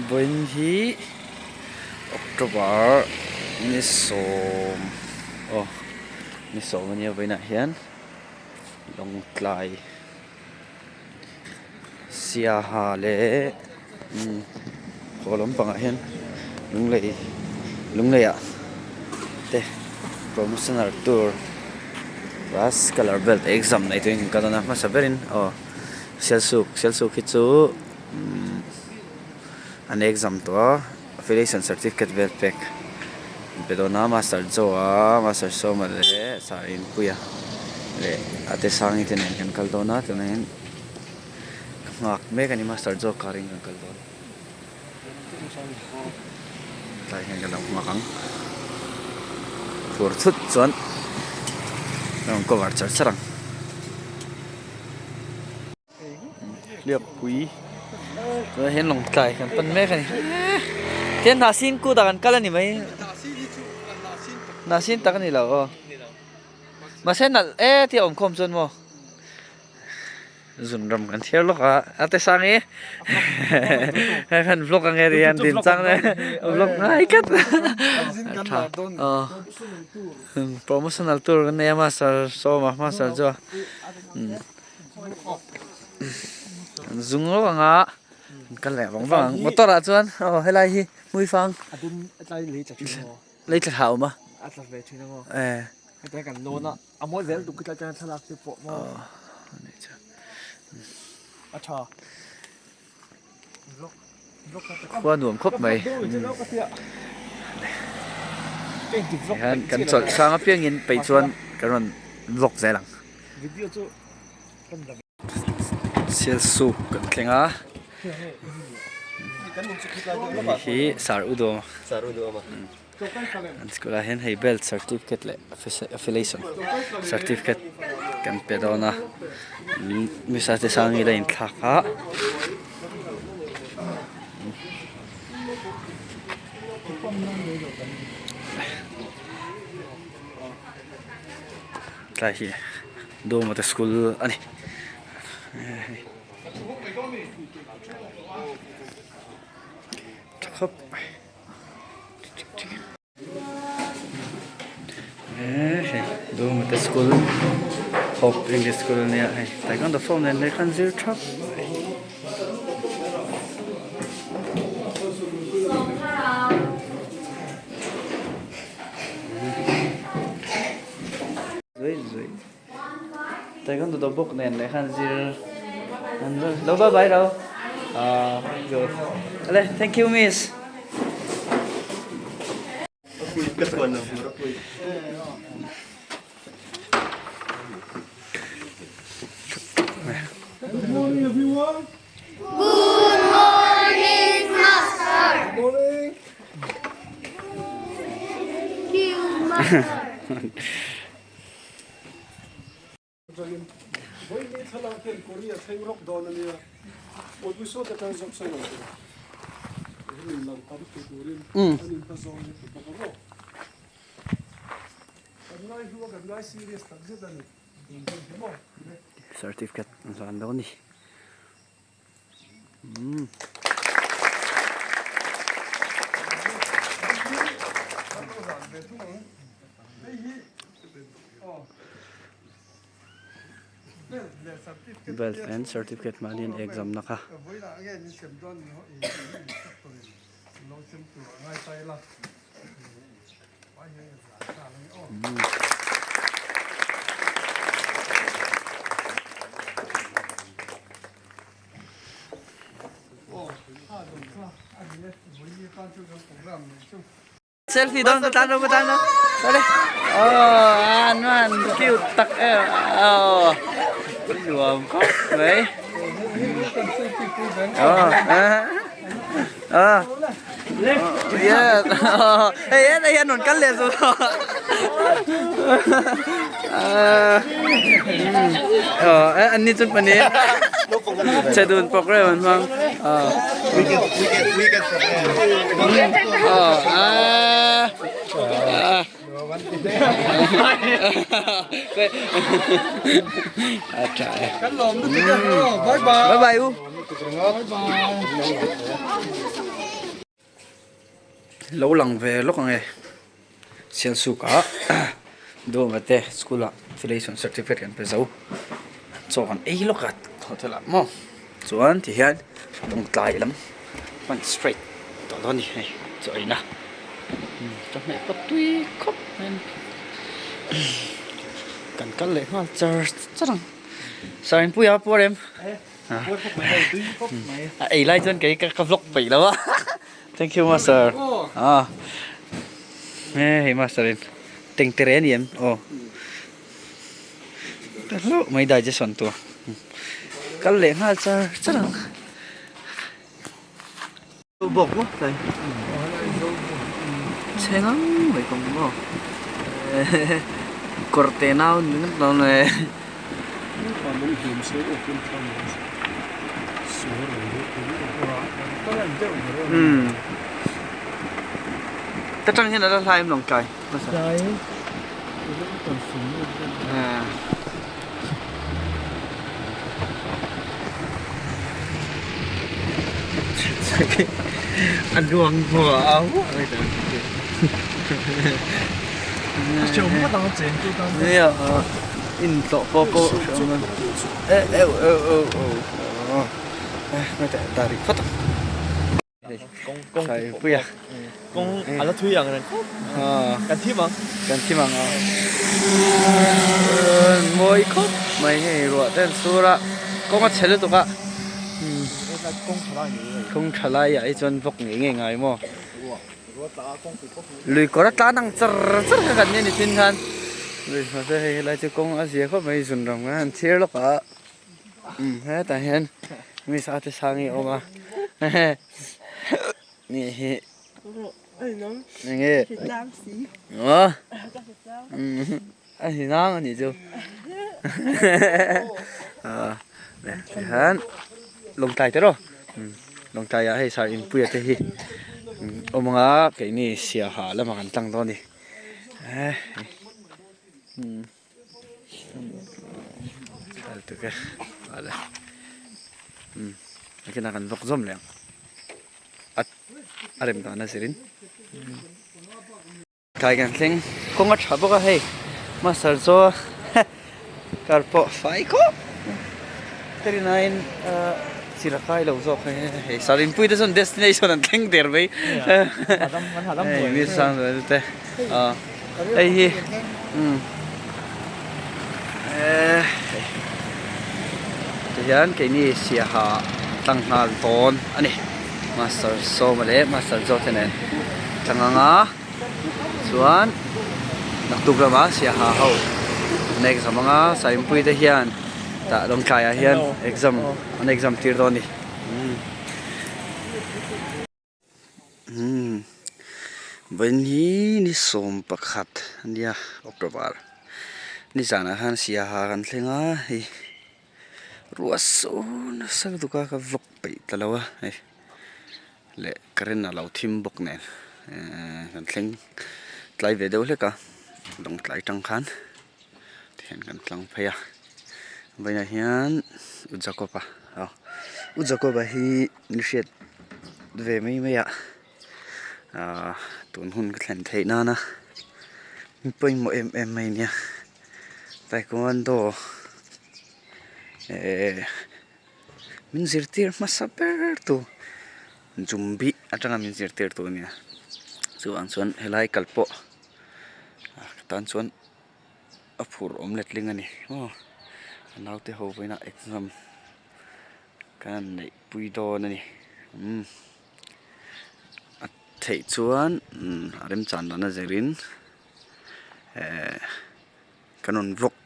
Vawiin hi October ni sawm aw ni sawm ania vawiinah hian Lawngtlai Siaha leh umm haw lampangah hian Lunglei Lungleiah te promotional tour class colour belt exam nei turin kan kal dawn a hmasa berin aw Sialsuk Sialsuk hi chu umm an exam tawh a affiliation certificate vel pek an pe dawn a master chaw a master sawma leh sarinpuia leh a te sangi te nen kan kal dawn a tunah hian ka nghak mek a ni master chaw car in kan kal dawn tlai hian ka lo nghak ang fur thut chuan a rawn cover char char ang. Hliappui tunah hian lawngtlai kan pan mek a ni tihian hnahsin kut ah kan kal a ni mai hnahsin tak a ni lo aw mahse nalh e tih a awm khawm chuan maw zun ram kan thiar lawk a a te sang i hei khan vlog ang e ti hian din chang le vlog ngai tlat a tha aw promotional tour kan nei a master sawma master chu a. Zung lawk ang a an kal leh vang vang ang motor ah chuan aw helai hi hmui fang lei tla thla a awm a khua nuam khawp mai hian kan chawlh sang apiangin peih chuan kan rawn vlog zel ang. Sialsuk kan thleng a hei hi sar u dawm an school ah hian hei belt certificate leh affiliation certificate kan pe dawn a misa te sang ila inthlak a. Tlai hi Dawma te school a ni tha khawp mai hei Dawma te school Hope English School a nia hei taekwondo form nen lehkha an zir thap mai. Zui zui taekwondo do bawk nen leh khan zir an lo bye bye lo ah go ale thank you miss. Good morning everyone. Good morning, Master. Good morning. Thank you, Master. Vawiin thlalak hian Korea thleng rawk dawn a nia. Episode atang zawk sawi lo tur. Min lang tam tu turin an in hma zawng hi ti bawk a maw. Kan ngai hlu a kan ngai serious tak zet a ni. Certificate an hlan dawn a ni. Belt and certificate mahni an exam na kha. Selfie dawn ka tan lo ka tan lo sorry oh an an cute tak em oh nuam khawp mai oh ah yeah hei hei hian rawn kal leh zawk oh an ni chu pahnih che dun program an hmang oh ah a tha e bye bye u. Lo lang ve lawk ang e. Sialsuk ah Duhawma te school ah affiliation certificate kan pe zo. Chaw kan ei lawk a hotel ah maw. Chuan ti hian Lawngtlai lam pan straight tawh dawn a ni hei chaw ei na. Chawhmeh pawh tui khawp mai a ni. Kan kal leh nghal char char ang. Sarinpuia puar em? A ei lai chuan kei ka vlog peih lo a. Thank you master. Ah. Hei master in tengtere ani em aw. Ka hlauh mai digestion tur. Kal leh nghal char char ang. Bawk maw tlai. Chhe ngang mai kawng maw. Kawr te nau ni ngawt lo mai. Ta tang hian a la hlai em lawng tlai hmasa. A luang hmuh a au in tlawh pawh pawh Puia kawng a la thui ang reng khawp kan thim ang kan thim ang a mawi khawp mai hei ruah te an sur a kawng a chhe lutuk a kawng tha lai ah hi chuan vawk ngei ngei ngai maw lui kawr a tlan ang char char kha kan nia ni thin khan lui mahse hei helai chu kawng a zia khawp mai zun ram kha an chhir lawk a hetah hian mi sa te sang hi a awm a ni hi enge aw a hi nang a nih chu tihian lawngtlai te rawh lawngtlai ah hei sar inpuia te hi awm ang a keini siaha lamah kan tlang dawn a ni. Nakinah kan vawk zawm leh ang a a rem dan a zirin tlai kan thleng kawng a tha bawk a hei master chu car pawh fai khawp terinain chira kai lo zawk hei hei sarinpui te chuan destination an thleng der mai hei mi sang te ah. Hei hi umm eee tihian keini siaha tlang nghal dawn a ni master sawma leh master zawk te nen tlang anga chuan naktuk lamah siaha ho an exam anga sainpui te hian tah lawngtlai ah hian exam an exam tir dawn a ni. Umm vawiin hi ni 11 a nia October nizanah khan siaha kan thleng a hei ruah saw nasa lutuk a ka vlog peih ta lo a hei leh current a lo thim bawk nen ehh kan thleng tlai ve deuh hlek a lawng tlai tang khan tihian kan tlang phei a vawiinah hian u Jacob-a aw u Jacob-a hi ni hriat ve mai mai a ahh tun hun ka thlen theih nana mi pawimawh em em mai ania taekwondo ehh min zirtir hmasa ber tu jumbi atanga min zirtir tu ania chuvang chuan helai kal pawh ka tan chuan a phur awm letling a ni maw a naute ho vawiinah exam Ka han neih pui dawn a ni umm a theih chuan umm a remchan dan a zirin ehh kan rawn vlog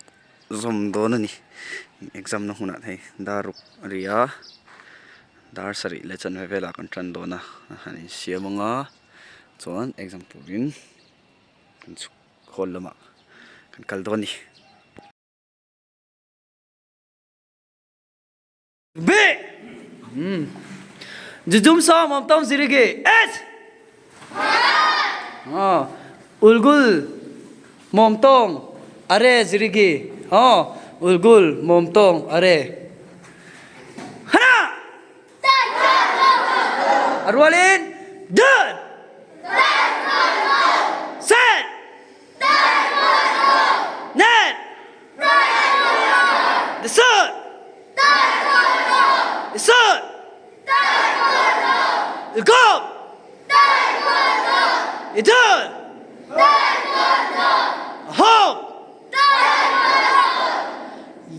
zawm dawn a ni exam na hunah hei dar ruk a ri a dar sarih leh chanve velah kan tan dawn a a han insiam ang a chuan exam turin kan chhuk hall lamah kan kal dawn a ni. B Jujum sa mom tom zirige S Oh Ulgul mom tong are zirige Oh Ulgul mom tong are Hana Arwalin Dun Ilgop! Idul! Ahop!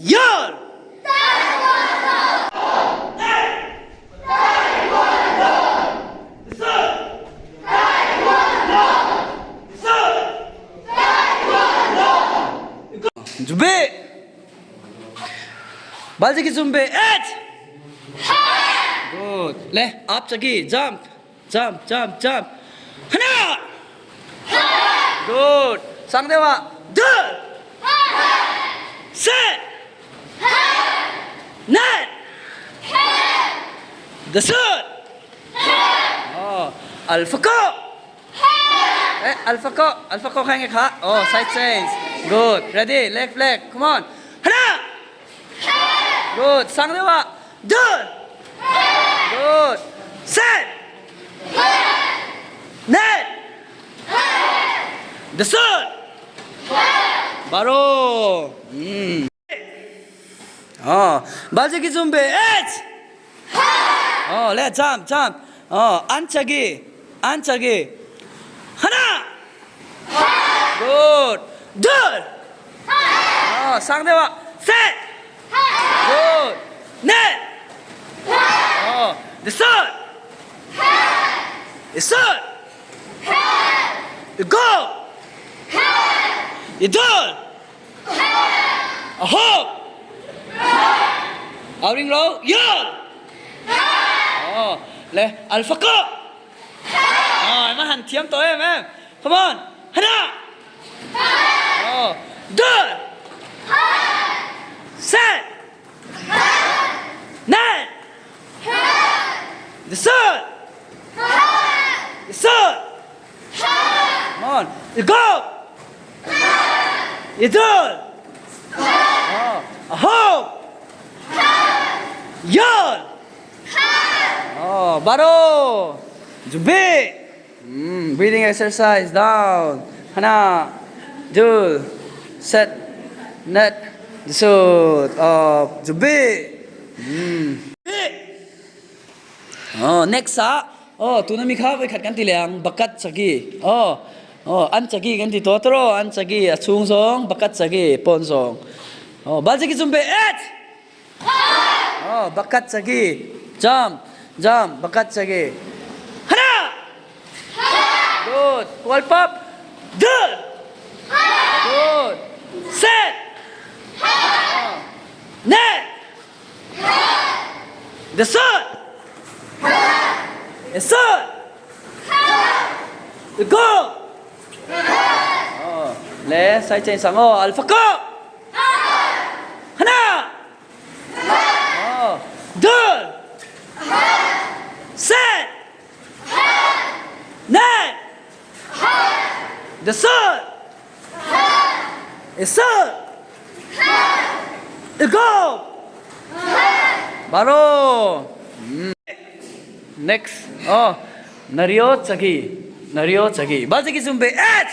Yol! Zube! Balziki zumbe et! Good. Le, up chagi, jump, jump, jump, jump. Hana! Good. Sangdewa, dul! Set! Net! Dasut! Oh, alpha ko! Eh, alpha ko, alpha ko kaya kha. Oh, side change. Good. Ready? Left leg. Come on. Hana! Good. Sangdewa, dul! Good. Set! Net! Dasut! Baro! 어, 맞기 준비. 엣! 어, 레 잠, 잠. 어, 안차기. 안차기. 하나! 굿. 둘! 어, 상대와 셋! 굿. 넷! 어, 넷! 넷! 일곱! 여덟! 아홉! 아우링로 열! 어, 레 알파코! 어, 얼마 한 티엄 또 해, 맴. Come on. 하나! 어, 둘! 셋! 넷! 다섯! 여섯! Come on. 일곱! 여덟! 어, 아홉! 열! 어, 바로 준비! Breathing exercise down. 하나, 둘, 셋, 넷, 다섯. Up. 준비! 어, next ah. Oh, tuna mi kha voi khat kan ti leng bakat chagi. Oh, oh, an chagi kan ti to tro an chagi a chung zong bakat chagi pon zong. Oh, bal chagi zumbe et. Oh, bakat chagi. Jump, jump, bakat chagi. Hana! Good. Wall pop. Good. Good. Set. Net. 다섯. 여섯. 일곱. 어, 네, 사이체인 상어 알파코. 하나. 어, 둘. 셋. 넷. 다섯. 여섯. 일곱. 바로. Next. 어, 나리오 자기. 나리오 자기. 맞기 준비. 엣!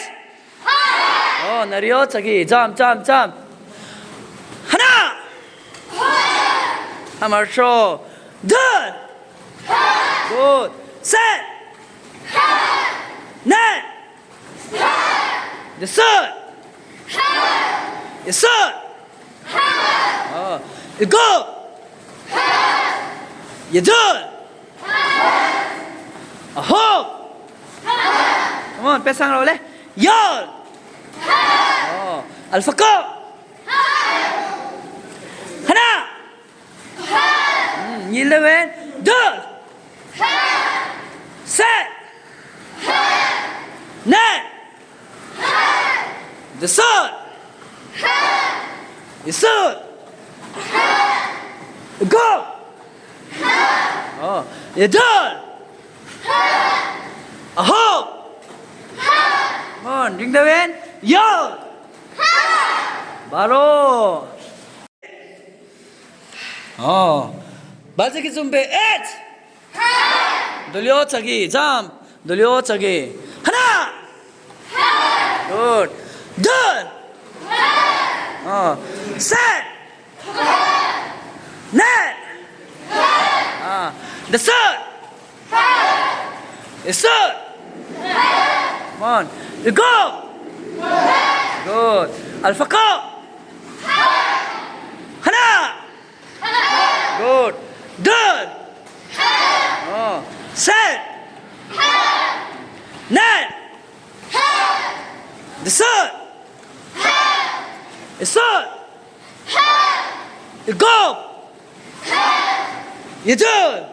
어, 나리오 자기. 잠, 잠, 잠. 하나! 하마쇼. 둘! 굿. 셋! 넷! 다섯! 여섯! 어, 일곱! 여덟! 아홉! Come on, pesang boleh? 열! 어, 알파고! 하나! 11, 둘! 셋! 넷! 다섯! 여섯! 일곱! 어, 여덟! 아홉! Come on, ring the bell. 열! 바로! 어, 맞기 준비, 엣! 돌려차기, 점프! 돌려차기. 하나! 굿! 둘! 어, 셋! 넷! 아, 다섯! Isut! Come on. Go! Good. Alpha ko! Hana! Good. Good. Oh. Set. Net. Isut! Isut! Go! Yajun!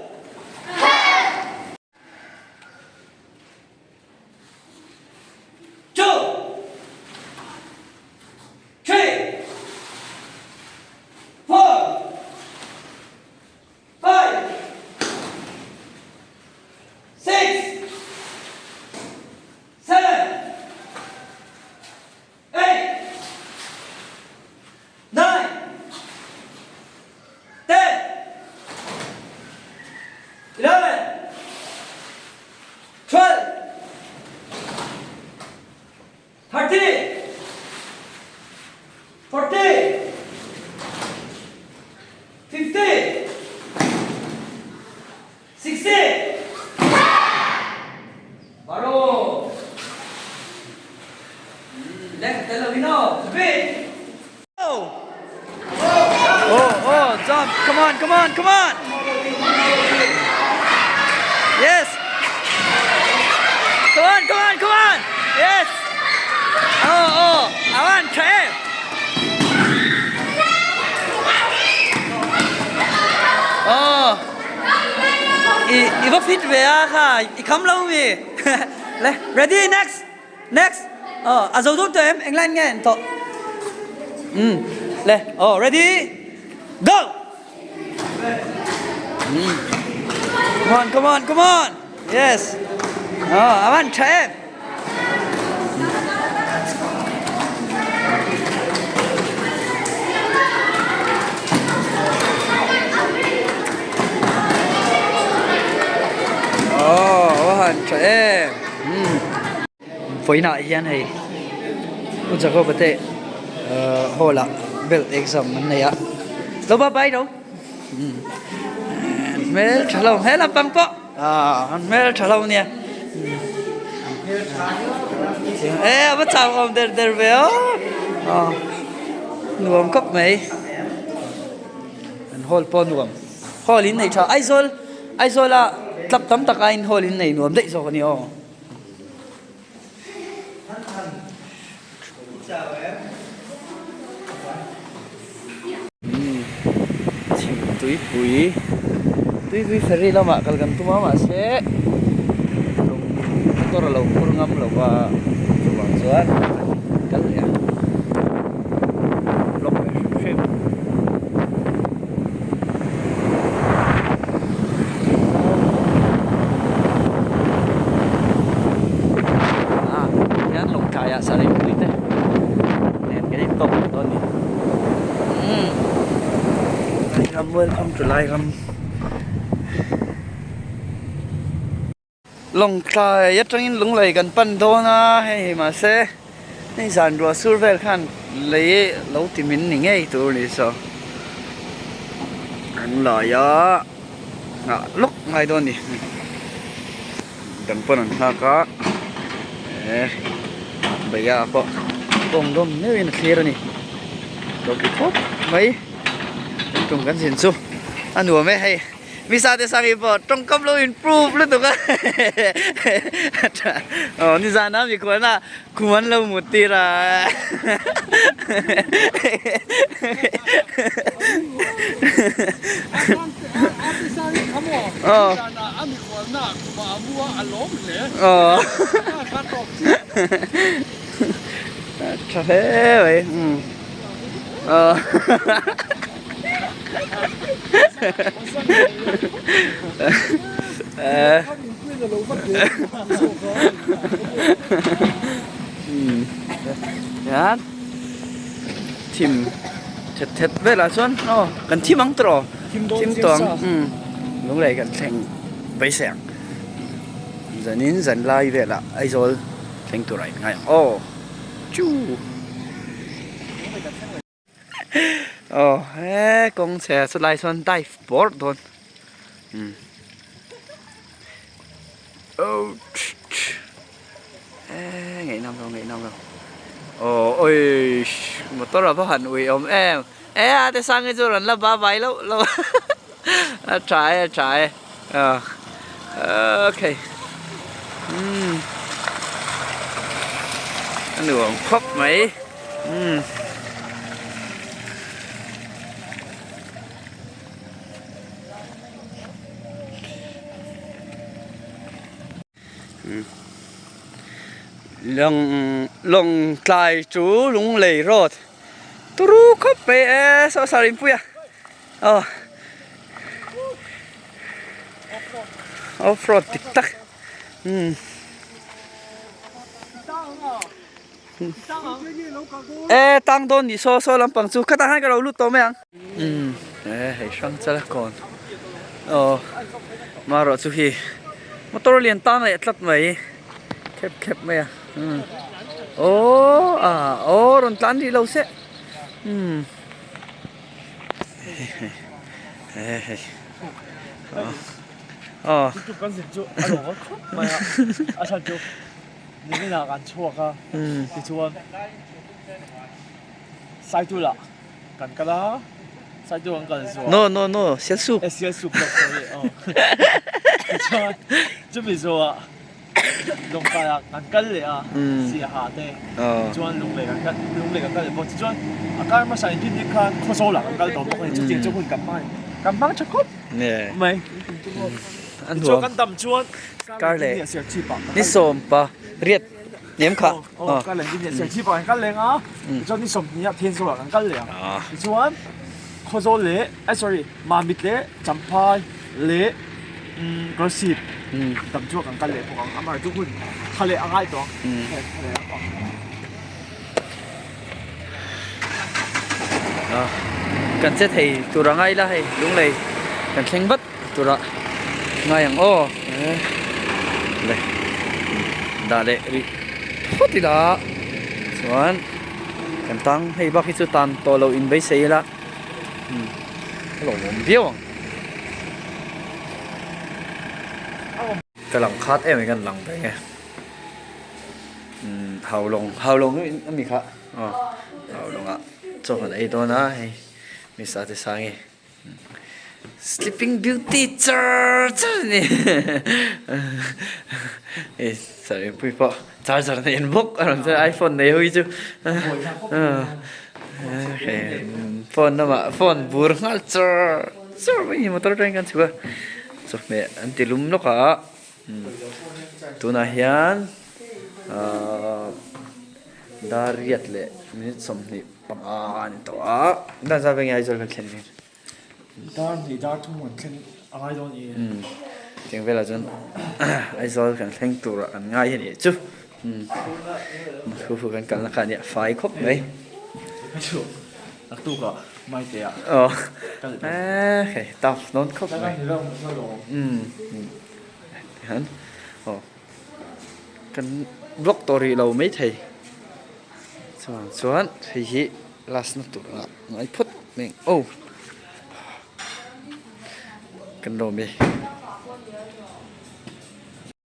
Two, three, four, five, six, seven, eight, nine, 10, 11, 12, 13, 14, 15, 16. Baru. Left, Telovino, speed. Oh. Oh, oh, jump. Come on, come on, come on. Yes. Come on, come on, come on. Yes. Oh, oh. I want try. Oh. I, i va fit ve a kha. I kham lo mi. Le, ready next. Next. Oh, a zo dun to em england nge to. Le, oh, ready? Go. Come on, come on, come on. Yes. Oh, I want try. Oh, a han tha em. Vawiinah hian hei U Jacob-a te hall ah belt exam an nei a lo bye bye no hmel tha lo he lampang pawh ah hmel tha lo nia e a va chau awm der der ve aw nuam khawp mai an hall pawh nuam hall in nei tha Aizawl Aizawl a tlap tam tak aiin hall in nei nuam daih zawk a ni aw. Chhim tuipui tuipui ferry lamah kal kan tum a mahse motor a lo phur ngam lo va chuvang chuan kal leh a block ve hrim hrim. Ah hian lawngtlai ah sarei pui te nen kan in tawk leh dawn a ni umm ram welcome to Lairam. Lawngtlai atangin lunglei kan pan dawn a hei mahse hei zan ruah sur vel khan lei lo ti min ni ngei tur a ni so an lai a nghah lawk ngai dawn a ni dang pawn an nghak a eh beia pawh kawng dawm meuhin a thlir a ni lo ti khawp mai tum kan zin chu a nuam e hei. Misa te sang hi pawh tawngkam lo improve lutuk a aw nizan a mikhuan a khum an lo mut tir a aw aw tha hle mai aw. Hian thim thet thet velah chuan aw kan thim ang tawh thim tawh ang lunglei kan thleng beisei ang zanin zan lai velah Aizawl thleng tur a inngai ang aw chu. Aw he kawng chhe chulai sawn dive bawrh dawn umm. Oh eh ngaihnawm lo ngaihnawm lo aw oi motor a va han ui awm em e a te sang hi chu rawn la ba bai loh loh a tha e a tha e okay umm a nuam khawp mai umm. Lawng lawng tlai chu Lunglei road turu khawp mai e saw sar inpui a aw off road dik tak umm e tang dawn nih saw saw lampang chu khatah khan ka lo lut tawh mai ang. Umm e hei hrang chala kawn aw marawh chu khi motor lian tang leh tlat mai khep khep mai a umm aw a aw rawn tlan rih lo se umm he hei aw Kan kal a, Saitual kan kal zuah. No no no, Sialsuk. Eh Sialsuk bawk sorry aw. Tichuan chumi zawhah Lawngtlai ah kan kal leh a, Siaha te. Tichuan Lunglei kan kal Lunglei kan kal leh bawk. Tichuan a kar hmasa in rin khan Khawzawl ah kan kal tawh bawk a ni. Chutiang chu hun kan hmang a ni. Kan hmang tha khawp mai. Tichuan kan dam chuan Kar leh ni sawm pa riat. Hniam kha. Aw kal leh ni siam chhip ah kan kal leng a tichuan ni sawmhnih ah Thenzawl ah kan kal leh ang tichuan Khawzawl leh ai sorry Mamit leh Champhai leh Kolasib dam chu kan kal leh bawk ang amah chu hun tha leh a ngai tawh ang tha leh a ang kan che thei tur a ngai la hei Lunglei kan thleng vat. Turah ngai ang aw le dah leh rih phawt ila chuan kan tang hei bak hi chu tan tawh loh in beisei ila umm a lawmawm viau ang ka lang khat em mai kan lang ve nge umm haulawng haulawng a mi kha aw haulawng ah chaw kan ei dawn a hei misa te sang hi. Sleeping beauty char char a ni hei saripui pawh charger nei an bawk a rawn chuan iphone nei ho hi chu phone lamah phone bur nghal char char mai hi motor atangin kan chhuk a chawhmeh an ti lum lawk a tunah hian ahh dar riat leh minute 20. Panga a ni tawh a, dan zat veng nge Aizawl kan thlen vel? Dar hnih dar thum kan thleng a ngai dawn i. Umm tiang velah chuan Aizawl kan thleng turah kan ngai a nih chu. Umm thu hu kan kalna kha a nia fai khawp mai. Ka chu naktukah Maite ah. Aw hei tough dawn khawp mai. Umm tihian aw kan block tawh rih lo maithei. Chuan chuan hei hi last na tur ah ngai phawt mai ang aw kan lawm e.